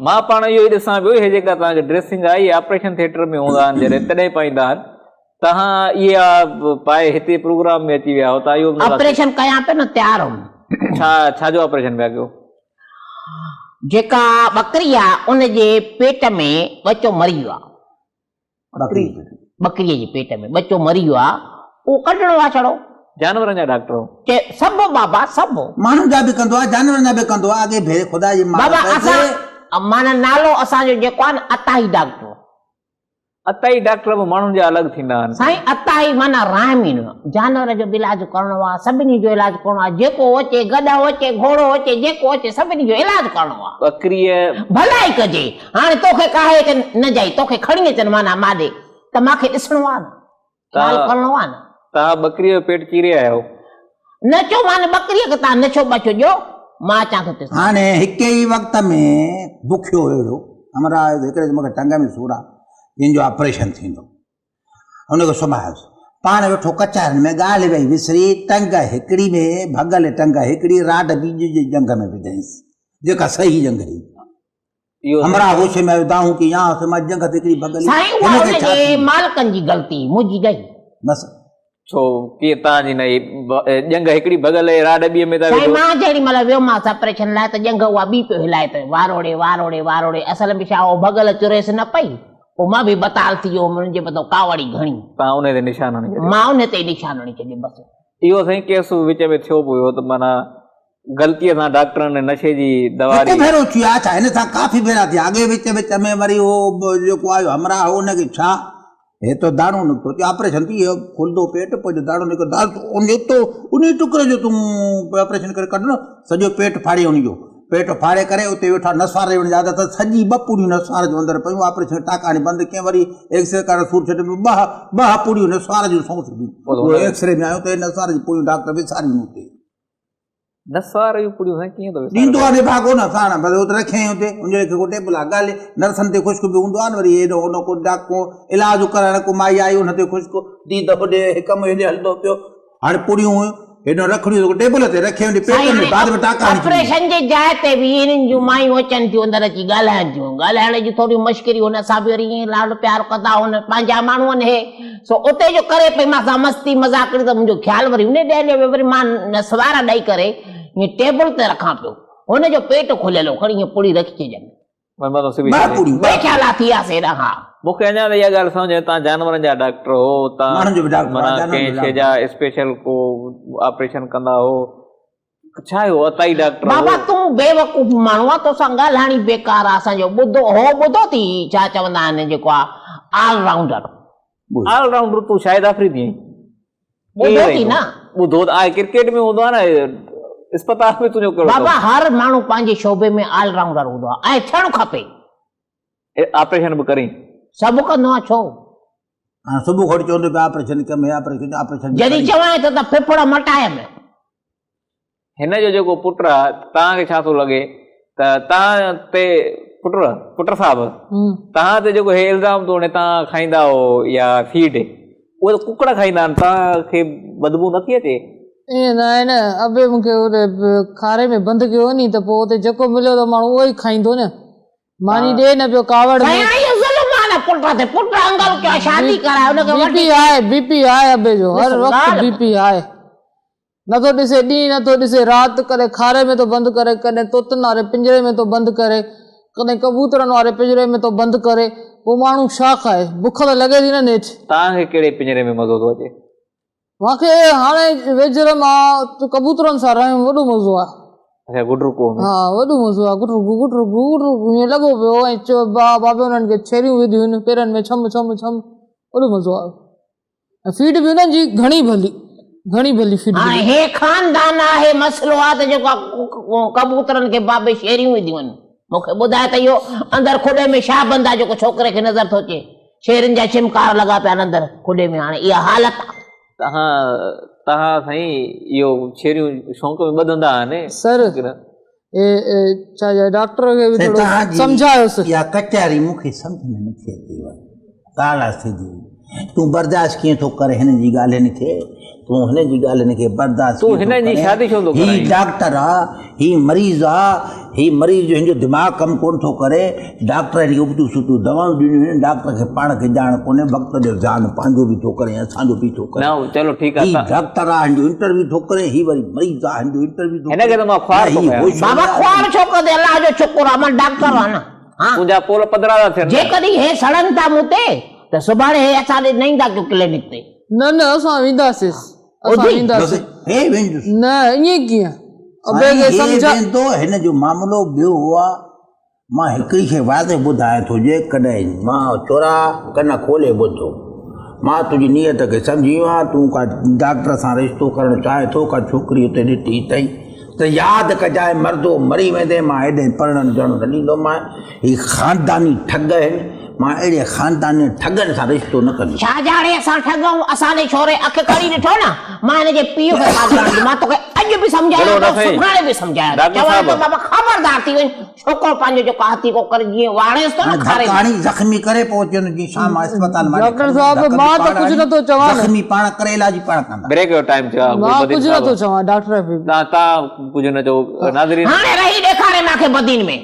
مان پاڻ اهو ئي ڏسان پيو هي جيڪا توهان جي ڊريسنگ آهي اهي آپريشن ٿيٽر ۾ هوندا آهن جڏهن تڏهن پائيندا آهن توهان اها پائي هتي پروگرام ۾ اچي ويا آهيو ته اهو به آپريشن ڪيان پيو نه تيار هوم. ڇا ڇا جو آپريشن پيا ڪيو؟ جيڪا ٻڪري آ ان جي پيٽ ۾ ٻچو مري ويو آ. ٻڪري ٻڪريء جي پيٽ ۾ ٻچو مري ويو آ اهو ڪڍڻو آ ڇڙو. جانورن جا ڊاڪٽر هو. چي سڀ بابا سڀ. ماڻهن جا به ڪندو آ جانورن جا به ڪندو آ اڳي ڀيري خدا جي مار بابا اسان معنيٰ نالو اسان جو جيڪو آ نه عطائي ڊاڪٽر. عطائي ڊاڪٽر به ماڻهن جا الڳ ٿيندا آهن. سائين عطائي معنيٰ راحمين جانور جو به علاج ڪرڻو آ سڀني جو علاج ڪرڻو آ جيڪو اچي گڏهه اچي گهوڙو اچي جيڪو اچي سڀني جو علاج ڪرڻو آ. ٻڪريء. ڀلائي ڪجي هاڻي توکي ڪاهي اچن نه جائي توکي کڻي اچن معنيٰ ماڏي ته ماکي ڏسڻو آ نه خيال ڪرڻو آ نه. توهان ٻڪريء جو پيٽ چيري آيا آهيو. نه چئو مان ٻڪريء کي توهان نڇو ٻچو ڏيو مان اچان ٿو تيسين. هاڻي هڪ ئي وقت ۾ بکيو اهڙو همراهه آيو ته هڪڙي مون کي ٽنگ ۾ سور آ جنهن جو آپريشن ٿيندو. هن کي سمهايس. پاڻ ويٺو ڪچهرين ۾ ڳالهه وئي وسري، ٽنگ هڪڙي ۾ ڀڳل ٽنگ هڪڙي راڊ ٻي جي ڄنگهه ۾ وڌائينس، جيڪا صحيح ڄنگهه هئي. همراهه هوش ۾ آيو، دانهون ڪيائين، يا حسين مان ڄنگهه تي هڪڙي ڀڳل هئي، سائين اها هن کي ان ڇا جي ٿيندو؟ مالڪن جي غلطي، منهنجي نه هئي. بس. ڇو ڪيئن تان جي نه هئي؟ ڄنگهه هڪڙي ڀڳل هئي، راڊ ٻيء ۾ ٿا سائين وجهو. مان جهڙي مهل ويومانس آپريشن لاء ته ڄنگهه اها ٻي پيو هلائي ته واروڙي واروڙي واروڙي اصل ۾ ڇا اهو ڀڳل چريس نه پئي. پوء مان به بتال ٿي ويو هوم، منهنجي مٿان ڪاوڙ ئي گهڻي. توهان انهي تي نشان هڻي ڇڏيو. مان انهي تي ئي نشان هڻي ڇڏيو بس. اهو سائين ڪيس وچ ۾ ٿيو به هيو ته معنيٰ غلطيء سان ڊاڪٽرن نشي جي دوا هڪ ڏئي. ڀيرو ٿي آ ڇا؟ هن سان ڪافي ڀيرا ٿيا. اڳي وچ وچ ۾ وري اهو جيڪو آيو همراهه هو ان کي ڇا هي ته داڻو نڪتو چي آپريشن ٿي هي کلندو پيٽ پوء جو داڻو نڪتو داڻو ان تو انهي ٽڪري جو تون آپريشن ڪري ڪڍ نه سڄو پيٽ ڦاڙي انهي جو پيٽ ڦاڙي ڪري اتي ويٺا نسوار ريوڻ جي عادت سڄي ٻه پوڙيون نسوار جون اندر پيون آپريشن ٽاڪا هڻي بند ڪيائين وري ايڪسري ڪرڻ سور ڇڏي ٻه ٻه پوڙيون نسوار جون سون ڇڏيون اهو ايڪسري ۾ آيو ته نسوار جون پوڙيون ڊاڪٽر وساريون اتي نسوار جون پڙيون سائين ڪيئن ٿو وساري ڏيندو آ نڀاڳو نه ساڻ بس ات رکيائين اتي ان جي ڪو ٽيبل آ ڳالهه نرسن تي خشڪ به هوندو آ نه وري هيڏو هن ڪو ڊاڪو علاج ڪرائڻ ڪو مائي آئي ان تي خشڪ ديد هوڏي ڪم هيڏي هلندو پيو هاڻي پڙيون هيون هيڏو رکڙيون ٽيبل تي رکيائين پيٽ ۾ بعد ۾ ٽاڪا هڻي آپريشن جي جاء تي به هنن جون مايون اچن ٿيون اندر اچي ڳالهائن ٿيون ڳالهائڻ جون ٿوريون مشڪريون هن سان به وري ائين لاڏ پيار ڪندا هن پنهنجا ماڻهو آهن هي سو اتي جو ڪري پئي مان سان مستي مذاقڙي ته منهنجو خيال وري انهي ڏي هليو ويو وري مان نسوار ڏئي ڪري ائين ٽيبل تي رکان پيو هن جو پيٽ کليل هو کڻي ائين پڙي رکي ڇڏيم. بي خيالا ٿي وياسين هيڏانهن ها. مون کي اڃا ته اها ڳالهه سمجهه ۾ توهان جانورن جا ڊاڪٽر هو ماڻهن جو به توهان ڊاڪٽر معنيٰ جانورن جو ڪنهن به شيء جا اسپيشل ڪو آپريشن ڪندا هو ڇا اهو عطائي ڊاڪٽر هو. بابا تون بيوقوف ماڻهو آ توسان ڳالهائڻ ئي بيڪار آ اسان جو ٻڌو هو ٻڌو ٿي ڇا چوندا آهن جيڪو آ آل رائونڊر. آل رائونڊر تون شاهد آفريدي آهين. ٻڌو ٿي نه. ٻڌو ته آهي ڪرڪيٽ ۾ هوندو آ نه اسپتال ۾ تنهنجو ڪهڙو ڪم. بابا هر ماڻهو پنهنجي شعبي ۾ آل رائونڊر هوندو آ ۽ ٿيڻ کپي. آپريشن به ڪرين. سڀ ڪندو آ ڇو. هاڻ صبح کان وٺي چوندو پيو آپريشن ڪم هي آپريشن آپريشن جڏهن چوانء ٿو ته ڦڦڙ مٽايم. هن جو جيڪو پٽ آ توهان کي ڇا ٿو لڳي ته توهان تي پٽ پٽ صاحب توهان تي جيڪو هي الزام ٿو هڻي توهان کائيندا هو يا فيڊ اهي ته ڪڪڙ کائيندا آهن توهان کي بدبو نٿي اچي؟ ائين نه آهي نه ابي مون کي اتي کاري ۾ بند ڪيو ني ته پوء اتي جيڪو مليو ته ماڻهو اهو ئي کائيندو نه ماني ڏي نه پيو ڪاوڙ ۾. سائين اهو ظلم آ نه پٽ تي پٽ انگل ڪيو آ شادي ڪرائي ان کي بي وٺي پي آهي بي پي آهي ابي جو هر وقت بي پي آهي نٿو ڏسي ڏينهن نٿو ڏسي رات ڪڏهن کاري ۾ ٿو بند ڪري ڪڏهن طوطن واري پڃري ۾ ٿو بند ڪري ڪڏهن ڪبوترن واري پڃري ۾ ٿو بند ڪري پوء ماڻهو ڇا کائي بک ته لڳي ٿي نه نيٺ. توهان کي ڪهڙي پڃري ۾ مزو ٿو اچي؟ مان کي هاڻي ويجهڙ مان ڪبوترن سان رهيم وڏو مزو آهي. اڇا گڊر ڪوهه ۾. ها وڏو مزو آهي گڊر گو گڊر گو گڊر گو ائين لڳو پيو هو ۽ بابي انهن کي ڇيريون وڌيون هن پيرن ۾ ڇم ڇم ڇم وڏو مزو آيو ۽ فيڊ به انهن جي گهڻي ڀلي گهڻي ڀلي فيڊ هاڻي ملي. هي خاندان آهي مسئلو آهي ته جيڪو ڪبوترن کي بابي شيريون وڌيون آهن مون کي ٻڌاء ته اهو اندر کڏي ۾ ڇا بند آهي جيڪو ڇوڪري کي نظر ٿو اچي شيرن جا شمڪار لڳا پيا آهن اندر کڏي ۾ هاڻي اها حالت آهي. تهان تهان سائين اهو شيريون شونق ۾ ٻڌندا آهن. سر اي اي ڇا جي ڊاڪٽر کي به سائين ٿورو توهان جي سمجهايوس. اها ڪچهري مون کي سمجهه ۾ نٿي اچي ڪالا سڌي تون برداشت ڪيئن ٿو ڪرين هن جي ڳالهين کي. تون هن جي ڳالهين کي برداشت تون هن جي شادي ڇو ٿو ڪرائين؟ هي ڊاڪٽر آ، هي مريض آ، هي مريض جو هن جو دماغ ڪم ڪونه ٿو ڪري، ڊاڪٽر هن کي ابتيون سبتيون دوائون ڏنيون آهن، ڊاڪٽر کي پاڻ کي ڄاڻ ڪونهي، وقت جو زيان پنهنجو به ٿو ڪري ۽ اسان جو به ٿو ڪري. نه چلو ٺيڪ آ هي ڊاڪٽر آ هن جو انٽرويو ٿو ڪري، هي وري مريض آ هن جو انٽرويو ٿو ڪري. هن کي ته مان خوار ٿو ڪيان. بابا خوار ڇو ڪندين الله جو شڪر آ مان ڊاڪٽر آ نه. ها. تنهنجا پول پڌرا ٿا ٿين. جيڪڏهن هي سڙن ٿا مون تي ته سڀاڻي هي اسان ڏي نه ايندا ڪيو ڪلينڪ تي. نه نه اسان وينداسيس اسان وينداسين. هي ويندس. نه ائين ڪيئن ابي کي سمجهاء. هي ويندو هن جو معاملو ٻيو آ. مان هڪڙي شيء واضح ٻڌايان ٿو جيڪڏهن مان چورا ڪن کولي ٻڌو مان تنهنجي نيت کي سمجهي ويو آهيان تون ڪا ڊاڪٽر سان رشتو ڪرڻ چاهين ٿو ڪا ڇوڪري اتي ڏٺي اٿئي ته ياد ڪجانء مردو مري ويندين مان هيڏي پرڻڻ جهڙو نه ڏيندومانء هي خانداني ٺڳ آهن مان اهڙي خانداني ٺڳن سان رشتو نه ڪندس. ڇا ڄاڻي اسان ٺڳ آهيون، اسان ڏي ڇوري اک کڻي ڏٺو نه، مان هن جي پيء کي ڳالهه ڪرڻ مان توکي اڄ به سمجهايان ٿو سڀاڻي به سمجهايان ٿو، چوان ٿو بابا خبردار ٿي وڃ، ڇوڪرو پنهنجو جيڪو هٿي ڪو ڪري جيئن واڙيس ٿو نه کاري ۾. هاڻي زخمي ڪري پوء چون جي شام اسپتال مان ڊاڪٽر صاحب مان ته ڪجهه نه ٿو چوان نه. زخمي پاڻ ڪري علاج پاڻ ڪندا. بريڪ جو ٽائيم ٿيو آهي مان ڪجهه نه ٿو چوان ڊاڪٽر تان ڪجهه نه چئو ناظرين. هاڻي رهي ڏيکاري مان کي بدين ۾.